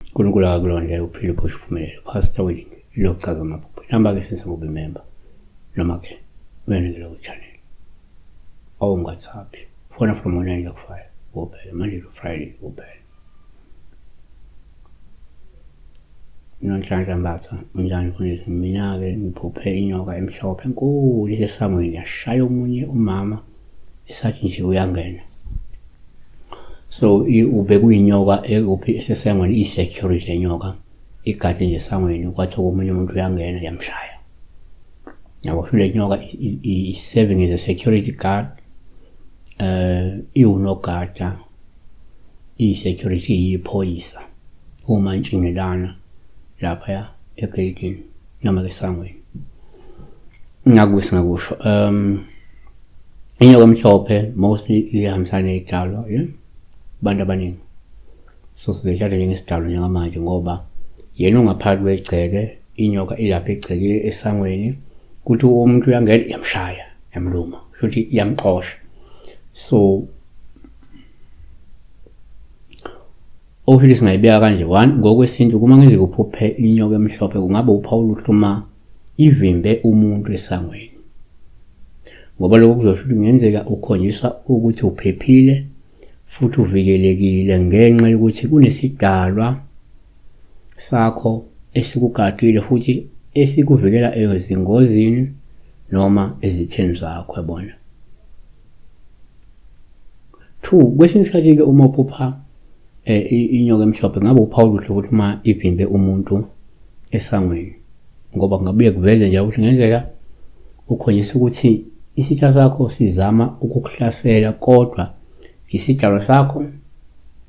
uNkulunkulu akakulondele uphile uphushe uphumelele. Pastor Willing ilokuchaza amaphupho. Inamba ke sense ngoba member noma ke uyanikela ku channel. Awungathaphi. Fona from 9 to 5 kuphela Monday to Friday kuphela. Nonhlanhla Mbatha, unjani mfundisi? Mina-ke ngiphuphe inyoka emhlophe enkulu isesangweni yashaya omunye umama esathi nje uyangena. So ube kuyinyoka ekuphi esesangweni iyi-security le nyoka igade nje esangweni kwathi omunye umuntu uyangena yamshaya. Yabo le nyoka is-serving as a security guard, iwunogada, iyi-security, iyiphoyisa umantshingelana laphaya egeyidini noma esangweni. Ngakuthi singakusho inyoka emhlophe mostly ihambisana ney'dalwa yeah? Abantu abaningi so sizoyithatha njengesidalwa njengamanje ngoba yena ungaphakathi kwegceke, inyoka ilapha egcekile esangweni, kuthi umuntu uyangena iyamshaya yamluma, futhi iyamxosha. So okusho singayibeka kanje, one, ngokwesintu kuma ngenzeka uphuphe inyoka emhlophe kungabe uphawu oluhle uma ivimbe umuntu esangweni, ngoba lokho kuzosho ukuthi kungenzeka ukhonjiswa ukuthi uphephile futhi uvikelekile ngenxa yokuthi kunesidalwa sakho esikugadile futhi esikuvikela ezingozini noma ezitheni zakho, yabona. Two, kwesinye isikhathi-ke uma uphupha inyoka emhlophe ngabe uphawu oluhle ukuthi uma ivimbe umuntu esangweni, ngoba kungabuye kuveze nje ukuthi kungenzeka ukhonjisa ukuthi isitha sakho sizama ukukuhlasela, kodwa isidalwa sakho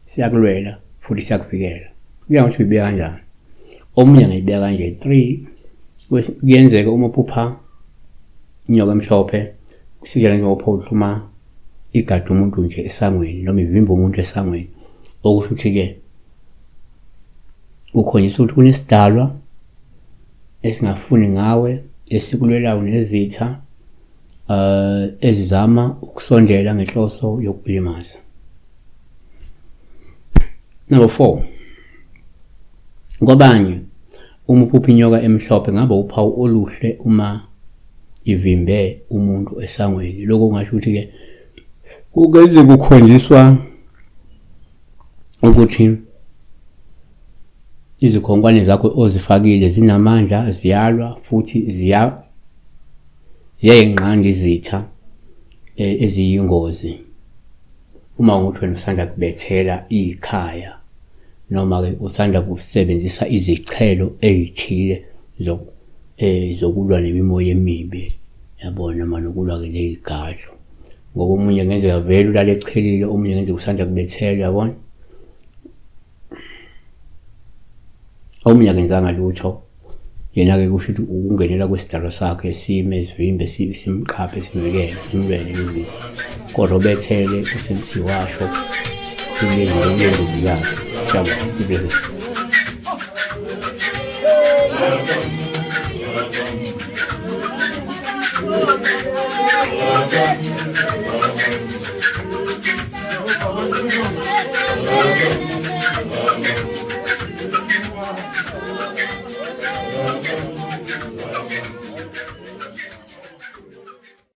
siyakulwela futhi siyakuvikela. Kuya ngokuthi uyibeka kanjani. Omunye angayibeka kanje. Three, kuyenzeka uma uphupha inyoka emhlophe kusikela njengoba oluhle uma igada umuntu nje esangweni noma ivimba umuntu esangweni, okusho ukuthi-ke ukhonjisa ukuthi kunesidalwa esingafuni ngawe, esikulwelayo nezitha ezizama ukusondela ngenhloso yokukulimaza. Number 4, kwabanye uma uphupha inyoka emhlophe ngabe uphawu oluhle uma ivimbe umuntu esangweni. Lokho kungasho ukuthi-ke kungenzeka kukhonjiswa ukuthi izikhonkwane zakho ozifakile zinamandla, ziyalwa futhi ziyayinqanda izitha eziyingozi. Uma ukuthi wena usanda kubethela ikhaya noma-ke usanda kusebenzisa izichelo ey'thile zokulwa nemimoya emibi, yabona, noma nokulwa-ke ney'gadlo, ngoba omunye kungenzeka vele ulale echelile, omunye kungenzeka usanda kubethelwa, yabona, omunye akenzanga lutho. Yena-ke kusho ukuthi ukungenela kwesidalwa sakhe sime sivimbe simqaphe simvikele simlwele lezitha, kodwa obethele usemsi washo kulenduku yakhe. Siyabonga. Iblessing.